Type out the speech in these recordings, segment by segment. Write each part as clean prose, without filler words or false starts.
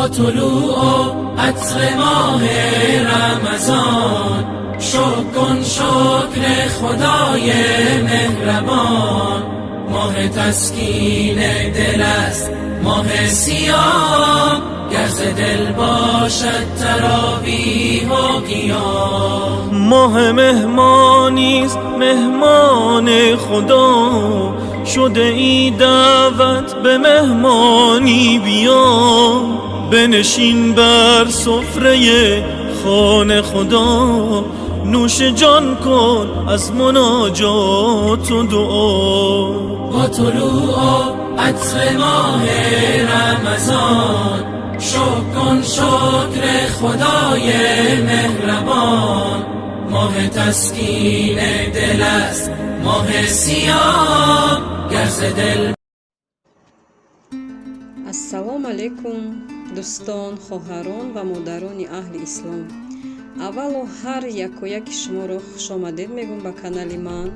طلوع و عطر ماه رمضان، شکر کن شکر خدای مهربان. ماه تسکین دل است ماه صیام، گر ز دل باشد تراویح و قیام. ماه مهمانیست مهمان خدا، شده ای دعوت به مهمانی بیا. بنشین بر سفره خانه خدا، نوش جان کن از مناجات و دعا. با طلوع و عطر ماه رمضان، شکر کن شکر خدای مهربان. ماه تسکین دل است ماه صیام، گر ز دل Ассалому алайкум, дӯстон, хоҳарон ва модарони аҳли ислом. Аввало ҳар якояки шуморо хушомадед мегӯм ба канали ман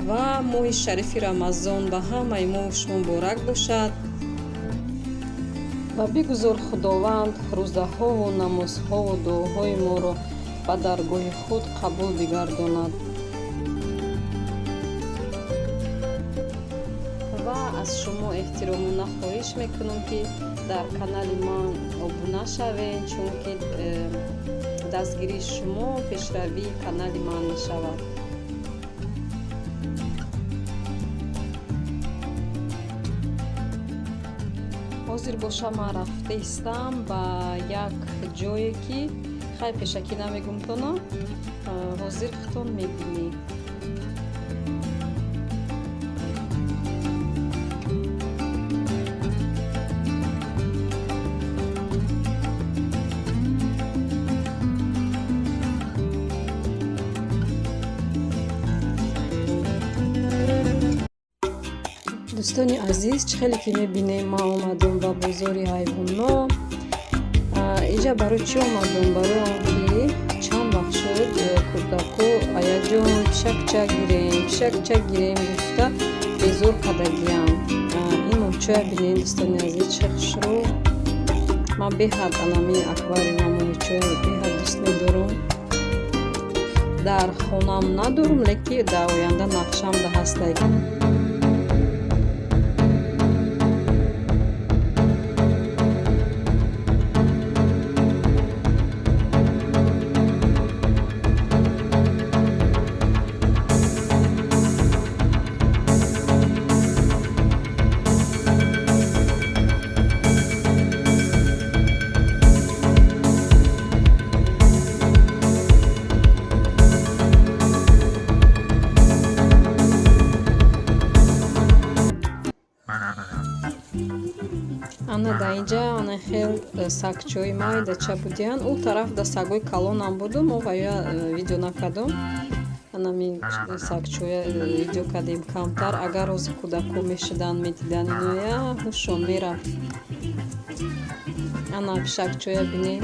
ва моҳи шарифи Рамазон ба ҳамаи мо шумо муборак бошад ва бигузор Худованд рӯзаҳову намозҳову дуоҳои моро ба даргоҳи худ қабул бигардонад. Ва аз шумо эҳтиромона хоҳиш мекунам, ки дар канали ман обуна шавед, чунки дастгирии шумо пешравии канали ман мешавад. Ҳозир боша ман рафта истам ба як ҷое, ки хай пешакӣ намегумтона, ҳозир худтон мебинӣ. Дӯстони азиз, чӣ хеле ки мебинем, ман омадам ба бозори ҳайвоно. Инҷа барои чӣ омадам? Барои он ки чанд вақт шуд, кӯдако аяҷон пишакча гирем, пишакча гирем гуфта безор кардагиям. Ин моҳчоя бинем, дӯстони азиз, чӣ хушрӯ. Ман беҳад анами аквариума моҳичоя беҳад дӯст медорам. Дар хонам надорам, лекин дар оянда нақшам да ҳастай. Ана дар инҷа ана хел сагчои майдача будиянд. Ӯ тараф да сагои калонам буду, мо вая видео накардум. Анами сагчоя видео кардем камтар. Агар рози кӯдако мешуданд, медиданд иноя, ҳушшон мерафт. Ана пишакчоя бинед.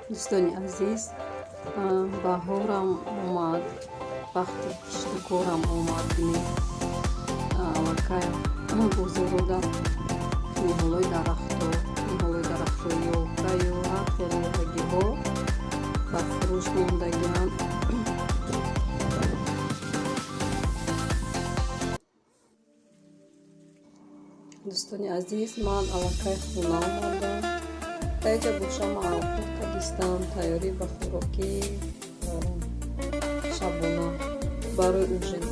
Дӯстони азиз, баҳорам омад, вақти киштукорам омад. Бинед, аллакай бозорода ниҳолои дарахто, ниҳолои дарахтои ёлкаю ҳар хел мевагиҳо ба фурӯш мондагианд. Дӯстони азиз, ман аллакай хона омадам. Дар инҷа боша ман овқат кардистам, тайёрӣ ба хӯрокӣ шабона барои ужин.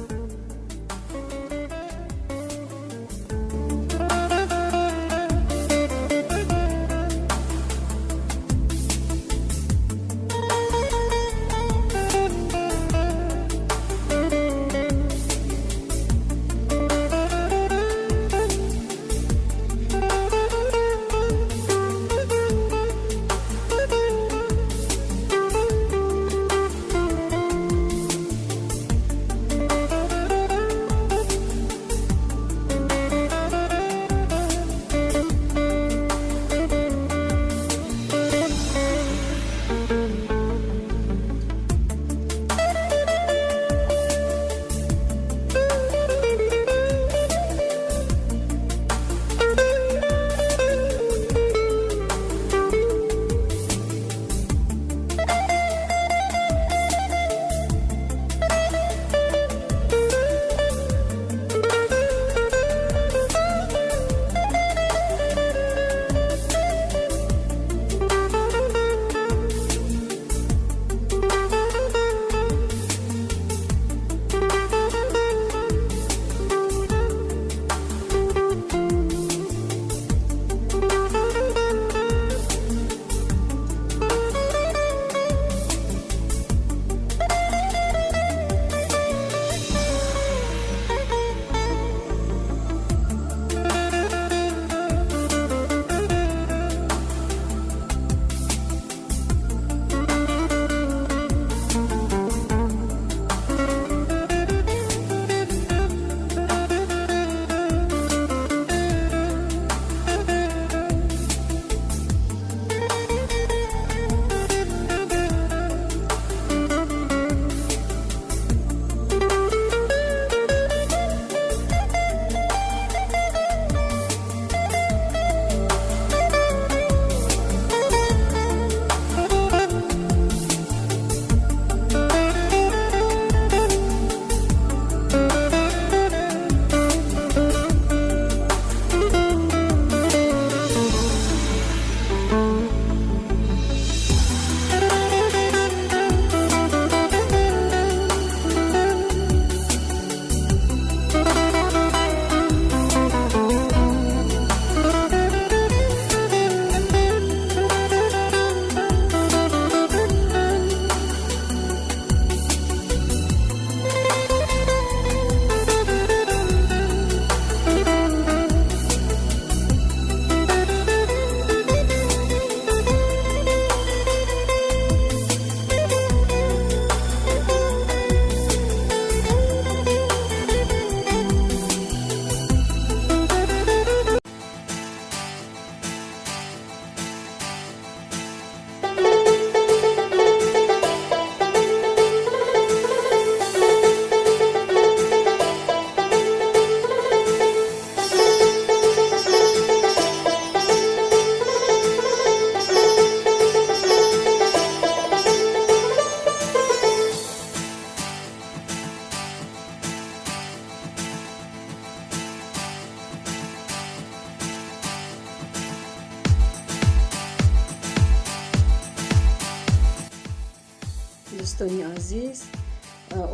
Дӯстони азиз,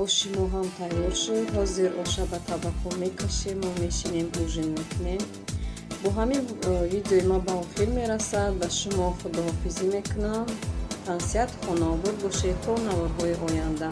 оши мо ҳам тайёр шуд. Ҳозир оша ба табақҳо мекашем ва мешинем, ужин мекунем. Бо ҳамин видеои ман ба охир мерасад. Ба шумо худоҳофизӣ мекунам. Тансиҳату хонаобод бошед то наворҳои оянда.